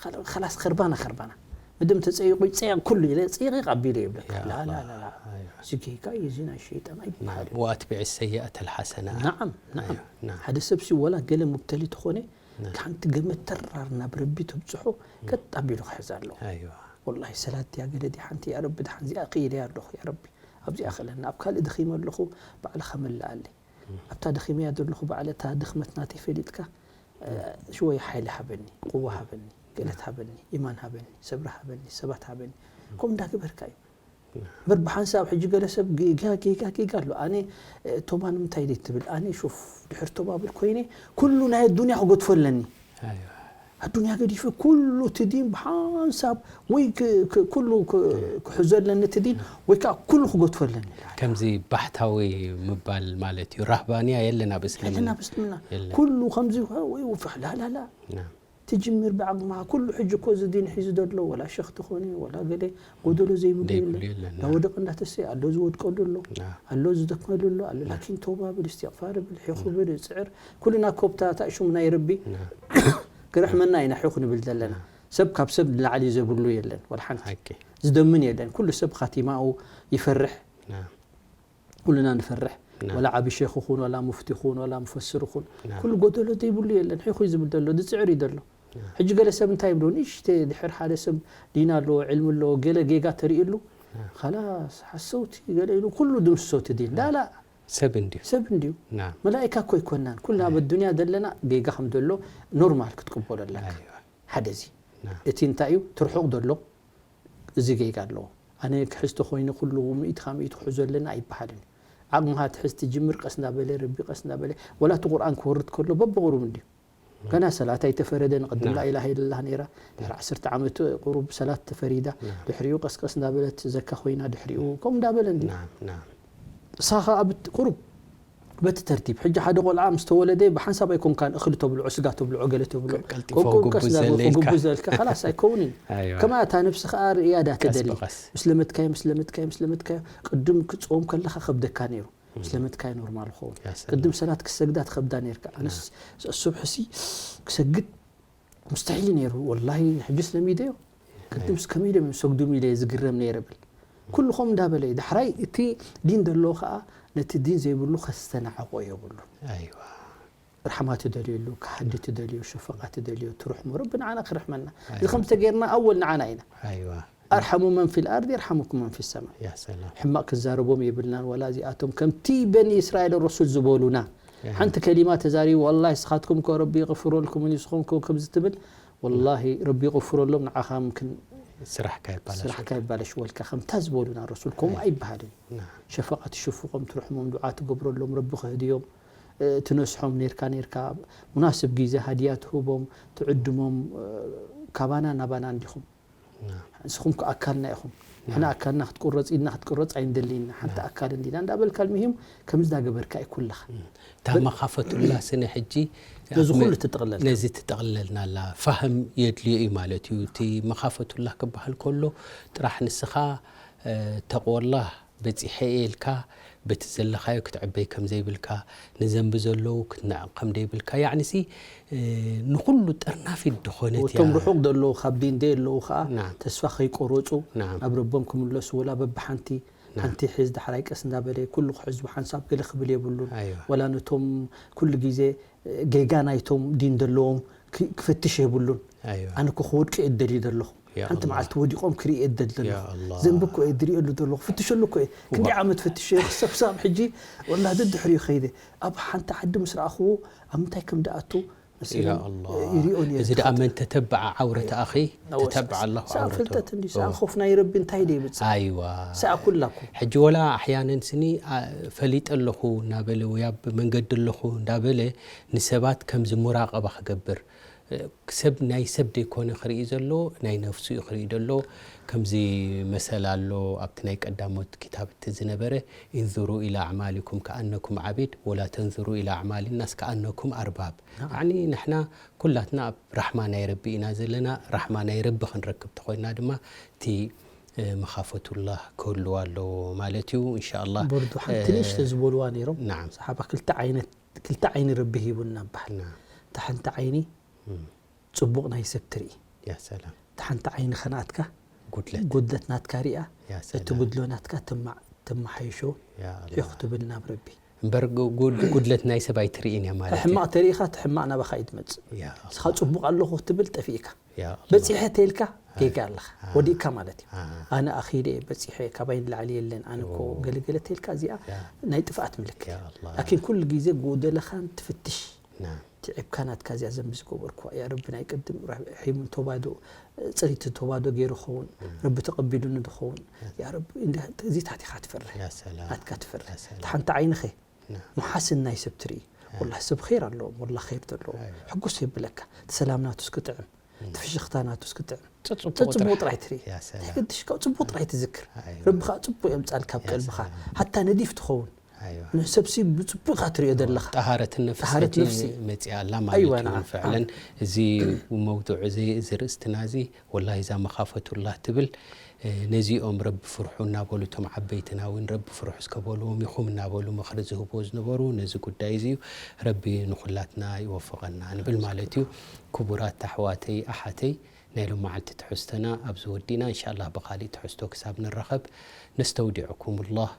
ኸላ-፣ ኸላስ ኸርባና ኸርባና። መደም ተጸይቑ ይጸየቕ ኩሉ ኢለ ጸይቒ ኣቢለ ይብለካ። ያ ላ፣ ላ፣ ኣላህ። ላ፣ ላ። ኣይዋ። እዚ ጌጋ እዩ፣ እዚ ናይ ሸይጣን ኣይበሃል። ናም፣ ወኣትቢዕ ሰይኣተ ልሓሰና። ናዓም፣ ናዓም። ናም። ሓደ ሰብ ሲ ወላ ገለ ሙብተሊ ተኾነ፣ ሓንቲ ገመድ ተራር ናብ ረቢ ተብጽሖ፣ ቀጥ ኣቢሉ ክሕዝ ኣለዎ። ኣይዋ። ወላሂ ሰላት ድያ ገለ ድያ ሓንቲ፣ ያ ረቢ፣ ደሓን እዚኣ ክኢለያ ኣለኹ፣ ያ ረቢ፣ ኣብዚኣ ክእለና፣ ኣብ ካልእ ደኺመ ኣለኹ፣ ባዕልኻ መልኣለይ። ኣብታ ደኺመያ ዘለኹ ባዕለ፣ እታ ድኽመት ናተይ ፈሊጥካ፣ እ፣ ሽወይ ሓይሊ ሃበኒ፣ ቁዋ ሃበኒ፣ ክእለት ሃበኒ፣ ኢማን ሃበኒ፣ ሰብሪ ሃበኒ፣ ሰባት ሃበኒ። ከምኡ እንዳገበርካ እዩ። እምበር ብሓንሳብ ሕጂ ገለ ሰብ ጌጋ፣ ጌጋ፣ ጌጋ ኣሎ። ኣነ፣ እ፣ ቶባ ንምንታይ ደይ ትብል? ኣነ ሹፍ፣ ድሕር ቶባ ብል ኮይነ፣ ኩሉ ናይ ኣዱንያ ክገድፎ ኣለኒ። ኣይዋ። ኣዱንያ ገዲፈ ኩሉ እቲ ዲን ብሓንሳብ ወይ ክ-፣ ክ-፣ ኩሉ ክ-፣ ክሕዞ ኣለኒ እቲ ዲን፣ ወይ ከዓ ኩሉ ክገድፎ ኣለኒ። ከምዚ ባሕታዊ ምባል ማለት እዩ። ራህባንያ የለን ኣብ እስልምና። የለን ኣብ እስልምና። የለን። ኩሉ ከምዚ ወይ ውፍሕ፣ ላ፣ ላ፣ ላ። ናም። ትጅምር ብዓቕምኻ። ኩሉ ሕጂ እኮ እዚ ዲን ሒዙ ዘሎ፣ ወላ ሸኽ ትኾነ፣ ወላ ገለ ጎደሎ ዘይብሉ ዘይብሉ የለን። የለን። እንዳወደቐ እንዳተሰየ ኣሎ፣ ዝወድቀሉ ኣሎ፣ ናም። ኣሎ ዝደክመሉ ኣሎ፣ ኣሎ። ላኪን ተውባ ብል፣ እስትቕፋር ብል፣ ሒኹ ብል፣ ጽዕር። ኩልና ኮብታ ታእሹም ናይ ረቢ ክረሕመና ኢና ሒኹ ንብል ዘለና። ሰብ ካብ ሰብ ንላዕሊ ዘብሉ የለን፣ ወላ ሓንቲ። ሓቂ። ዝደምን የለን። ኩሉ ሰብ ኻቲማኡ ይፈርሕ። ናም። ኩልና ንፈርሕ። ናም። ወላ ዓቢ ሼኽ ኹን፣ ወላ ሙፍቲ ኹን፣ ወላ ሙፈስር ኹን። ናም። ኩሉ ጎደሎ ዘይብሉ የለን። ሒኹ እዩ ዝብል ዘሎ፣ ዝጽዕር እዩ ዘሎ። ሕጂ ገለ ሰብ እንታይ ይብሎ? ንእሽተ ድሕር ሓደ ሰብ ዲን ኣለዎ፣ ዕልሚ ኣለዎ፣ ገለ ጌጋ ተርእየሉ፣ ኻላስ ሓሰውቲ ገለ ኢሉ ኩሉ ድምስሶ እቲ ዲን። ላላ ሰብ እንድዩ። ሰብ እንድዩ። ናም። መላኢካ እኮ ኣይኮናን። ኩልና ኣብ ኣዱንያ ዘለና ጌጋ ከም ዘሎ ኖርማል ክትቅበሎ ኣለካ። ኣይዋ። ሓደ እዚ። ናም። እቲ እንታይ እዩ? ትርሑቕ ዘሎ እዚ ጌጋ ኣለዎ። ኣነ ክሕዝ ተኾይነ ኩሉ ሚእቲ ካብ ሚእቲ ክሕዞ ኣለና ኣይበሃልን እዩ። ዓቕምኻ ትሕዝ ትጅምር ቀስ እንዳበለ ረቢ ቀስ እንዳበለ፣ ወላ እቲ ቁርኣን ክወርድ ከሎ በብቑሩብ እንድዩ። ገና ሰላት ኣይተፈረደን፣ ቅድም ናም። ላኢላሃ ኢለላህ ነይራ፣ ድሕሪ ዓሰርተ ዓመት ቁሩብ ሰላት ተፈሪዳ፣ ናም። ድሕሪኡ ቀስቀስ እንዳበለት ዘካ ኮይና፣ ድሕሪኡ ከምኡ እንዳበለ እንድዩ። ናም፣ ናም። ንስኻ ኣብ ቁሩብ በቲ ተርቲብ፣ ሕጂ ሓደ ቆልዓ ምስ ተወለደ ብሓንሳብ ኣይኮንካን እኽሊ ተብልዖ፣ ስጋ ተብልዖ፣ ገለ ተብልዖ። ቀልጢፎ ቆቆ ጉቡ ቀስ እንዳበልኩ ዘለ ኢልካ። ጉቡ ዘልካ፣ ኸላስ ኣይከውንን። ኣይዋ። ከማ እታ ነብሲ ኸኣ ርእያ ዳ ቀስ ተደሊ። ብቐስ። ምስ ለመድካዮ፣ ምስ ለመድካዮ፣ ምስ ለመድካዮ፣ ቅድም ክጾም ከለኻ ከብደካ ነይሩ። ምስ ለመድካዮ ኖርማል ክኸውን። ያ ሰላም። ቅድም ሰላት ክሰግዳ ትኸብዳ ነይርካ። ኣነስ ሱብሒ ሲ ክሰግድ ሙስተሒል ነይሩ። ወላሂ ሕጅስ ለሚደዮ። ቅድምስ ከመይ ኢሎም እዮም ሰግዱም ኢለ ዝግረም ነይረ ብል። ኩሉ ከምኡ እንዳበለ እዩ። ዳሕራይ እቲ ዲን ዘለዎ ኸኣ ነቲ ዲን ዘይብሉ ከስተናዕቆ የብሉን። ኣይዋ። ርሕማ ትደልየሉ፣ ክሃዲ ትደልዮ፣ ሸፈቓ ትደልዮ፣ ትርሕሞ። ረቢ ንዓና ክርሕመና። እዚ ኣይዋ። ከም ዝተገይርና ኣወል ንዓና ኢና። ኣይዋ። ኣርሐሙ መን ፊል ኣርድ የርሐሙኩም መን ፊ ሰማ። ያ ሰላም። ሕማቕ ክዛረቦም የብልናን፣ ወላ እዚኣቶም ከምቲ በኒ እስራኤል ረሱል ዝበሉና። ያ። ሓንቲ ከሊማ ተዛሪቡ፣ ወላሂ ንስኻትኩም እኮ ረቢ ይቕፍረልኩም፣ ንስኹም እኮ ከምዚ ትብል፣ ወላሂ ረቢ ይቕፍረሎም፣ ንዓኻ ምክን ስራሕካ ይባላሽ። ስራሕካ ይባለሽወልካ። ከምታ ዝበሉና ረሱል፣ ከምኡ ኣይበሃልን። ና። ሸፈቓ ትሽፍቖም፣ ትርሕሞም፣ ዱዓ ትገብረሎም፣ ረቢ ክህድዮም፣ እ፣ ትነስሖም ኔርካ፣ ኔርካ፣ ሙናስብ ግዜ ሃድያ ትህቦም፣ ትዕድሞም፣ እ፣ ካባና ናባና እንዲኹም። ና። ንስኹም ከ ኣካልና ኢኹም። ንሕና ኣካልና ክትቁረጽ፣ ኢድና ክትቁረጽ ኣይንደልይና። ሓንቲ ኣካል እንዲና እንዳበልካ፣ ኣልሙሂም ከምዚ እንዳገበርካ እዩ ኩልኻ። እታ መኻፈቱላ ስነ ሕጂ ነዚ ኩሉ ትጥቕለል። ነዚ ትጥቕለልና ኣላ። ፋህም የድልዮ እዩ ማለት እዩ። እቲ መኻፈቱላ ክበሃል ከሎ ጥራሕ ንስኻ፣ እ፣ ተቕወላህ በጺሐ እየ ኢልካ በቲ ዘለኻዮ ክትዕበይ ከም ዘይብልካ፣ ንዘንቢ ዘለዉ ክትንዕቕ ከም ዘይብልካ፣ ያዕኒሲ፣ እ፣ ንኹሉ ጠርናፊት ዝኾነት እቶም እያ። ርሑቕ ዘለዉ ካብ ዲን ደይ ኣለዉ ኸኣ ናም። ተስፋ ከይቆረጹ ናም። ናብ ረቦም ክምለሱ፣ ወላ በብሓንቲ ናም። ሓንቲ ሒዝ ዳሕራይ ቀስ እንዳበለ ኩሉ ክሕዝ ብሓንሳብ ገለ ክብል የብሉን። ኣይዋ። ወላ ነቶም ኩሉ ግዜ ጌጋ ናይቶም ዲን ዘለዎም ክ-፣ ክፈትሽ የብሉን። ኣይዋ። ኣነ እኮ ክወድቁ እየ ዝደልዩ ዘለኹ። ያ ሓንቲ ኣላህ። መዓልቲ ወዲቖም ክርኢ እየ ዝደሊ ዘለኹ። ያ ኣላህ። ዘንቢ እኮ እየ ዝርእየሉ ዘለኹ። ፍትሸሉ እኮ እየ። ክንደይ ዋእ። ዓመት ፈትሸ እየ። ክሳብ፣ ክሳብ ሕጂ ወላሂ ደድሕሪኡ ከይደ። ኣብ ሓንቲ ዓዲ ምስ ረኣኽዎ ኣብ ምንታይ ከም ደኣቱ ያ ኣላ። እዚ ደኣ መን ተተብዓ ዓውረት ኣኺ? ተተብዓ ኣለኹ ሰኣ ዓውረቱ። ፍልጠት እንዲ ሰኣ ኾፍ ናይ ረቢ እንታይ ደ ይብጽእ? ኣይዋ። ሰኣ ኩላ እኮ። ሕጂ ወላ ኣሕያነን ስኒ፣ ኣ፣ ፈሊጠ ኣለኹ እናበለ ወይ ኣብ መንገዲ ኣለኹ እንዳበለ ንሰባት ከምዚ ሙራቐባ ክገብር። ሰብ ናይ ሰብ ደይኮነ ክርኢ ዘሎ፣ ናይ ነፍሱ እዩ ክርኢ ዘሎ። ከምዚ መሰል ኣሎ ኣብቲ ናይ ቀዳሞት ክታብቲ ዝነበረ፣ "እንዙሩ ኢላ ኣዕማሊኩም ከኣነኩም ዓቢድ፣ ወላ ተንዙሩ ኢላ ኣዕማሊ ናስ ከኣነኩም ኣርባብ።" ያዕኒ ንሕና ኩላትና ኣብ ራሕማ ናይ ረቢ ኢና ዘለና። ራሕማ ናይ ረቢ ክንረክብ ተኾይና ድማ እቲ፣ እ፣ መኻፈቱላህ ክህልዋ ኣለዎ ማለት እዩ። እንሻኣላህ። በርዱ ሓንቲ እ፣ ንእሽተ ዝበልዋ ነይሮም። ናዓም። ሰሓባ ክልተ ዓይነት፣ ክልተ ዓይኒ ረቢ ሂቡና በሃል። ናዓም። እታ ሓንቲ ዓይኒ እም። ጽቡቕ ናይ ሰብ ትርኢ። ያ ሰላም። እታ ሓንቲ ዓይኒ ኸናትካ ጉድለት። ጉድለት ናትካ ሪኣ፣ ያ እቲ ሰላም። ጉድሎ ናትካ ተማ-፣ ተመሓይሾ ያ ኣላህ። ኢኹ ትብል ናብ ረቢ። እምበር ጉ-፣ ጉድ-፣ ጉድለት ናይ ሰብ ኣይትርእን እያ ማለት እዩ። ሕማቕ ተሪኢኻ፣ እቲ ሕማቕ ናባኻ እዩ ዝመጽእ። ያ ኣላህ። ንስኻ ጽቡቕ ኣለኹ ክትብል ጠፊእካ። ያ ኣላህ። በጺሐ ተይልካ ጌጋ ኣለኻ። አ። ወዲእካ ማለት እዩ። አ። ኣነ ኣኺለ እየ በጺሐ፣ ካባይ ንላዕሊ የለን፣ ኣነ እኮ ኦ። ገለገለ ተይልካ እዚኣ ያ። ናይ ጥፍኣት ምልክት ያ እያ። ኣላህ። ላኪን ኩሉ ግዜ ጎደለኻን ትፍትሽ። ናም። ትዒብካ ናትካ እዚኣ ዘንቢ ዝገበርኩዋ እያ። ረቢ ናይ ቅድም ራሒሙን ቶባዶ፣ ጽሪቲ ቶባዶ ገይሩ ኸውን፣ ናም። ረቢ ተቐቢሉኒ ድኸውን። ያ ረቢ፣ እንዲ-፣ እዚ ታሕቲኻ ትፈርህ። ያ ሰላም። ናትካ ትፈርህ። ያ ሰላም። እቲ ሓንቲ ዓይንኸ ናም። መሓስን ናይ ሰብ ትርኢ። ያ። ወላሂ ሰብ ኸይር ኣለዎም፣ ወላ ኸይር ዘለዎም። ኣይዋ። ሕጉስ የብለካ። እቲ ሰላም ናቱስ ክጥዕም፣ እም። እቲ ፍሽኽታ ናቱስ ክጥዕም። ጽ-፣ ጽቡቕ ጽቡቕ ጥራሕ። ጥራይ ትርኢ። ያ ሰላም። እንታይ ገድሽካ? ጽቡቕ ጥራይ ትዝክር። ኣይዋ። ረቢ ኸኣ ጽቡቕ የምጻልካ ኣብ ያ ቀልብኻ። ሰላም። ሓታ ነዲፍ ትኸውን። ኣይዋ። ንሰብሲ ብጽቡቕ ኢኻ ትርእዮ ዘለኻ። ጠሃረት ነፍስ ጠሃረት ሕጂ ነፍሲ። መጺኣ ኣላ ማለት ኣይዋ፣ እዩ። ናዓ። ፍዕለን እዚ መውዱዕ እዚ፣ እዚ ርእስትና እዚ፣ ወላሂ እዛ መኻፈቱላህ ትብል፣ እ፣ ነዚኦም ረቢ ፍርሑ እናበሉ፣ እቶም ዓበይትና እውን ረቢ ፍርሑ እስከ በልዎም ኢኹም እናበሉ ምኽሪ ዝህብዎ ዝነበሩ ነዚ ጉዳይ እዚ እዩ። ረቢ ንኹላትና ይወፍቐና ንብል ማለት እዩ። ክቡራት ኣሕዋተይ፣ ኣሓተይ፣ ናይ ሎመዓልቲ ትሕዝቶና ኣብዚ ወዲና። እንሻላህ ብኻሊእ ትሕዝቶ ክሳብ ንራኸብ ነስተውዲዕኩሙላህ።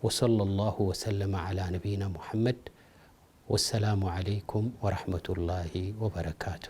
ወሰለላሁ ወሰለመ ዓላ ነቢይና ሙሐመድ። ወሰላሙ ዓለይኩም ወረሕመቱላሂ ወበረካቱ።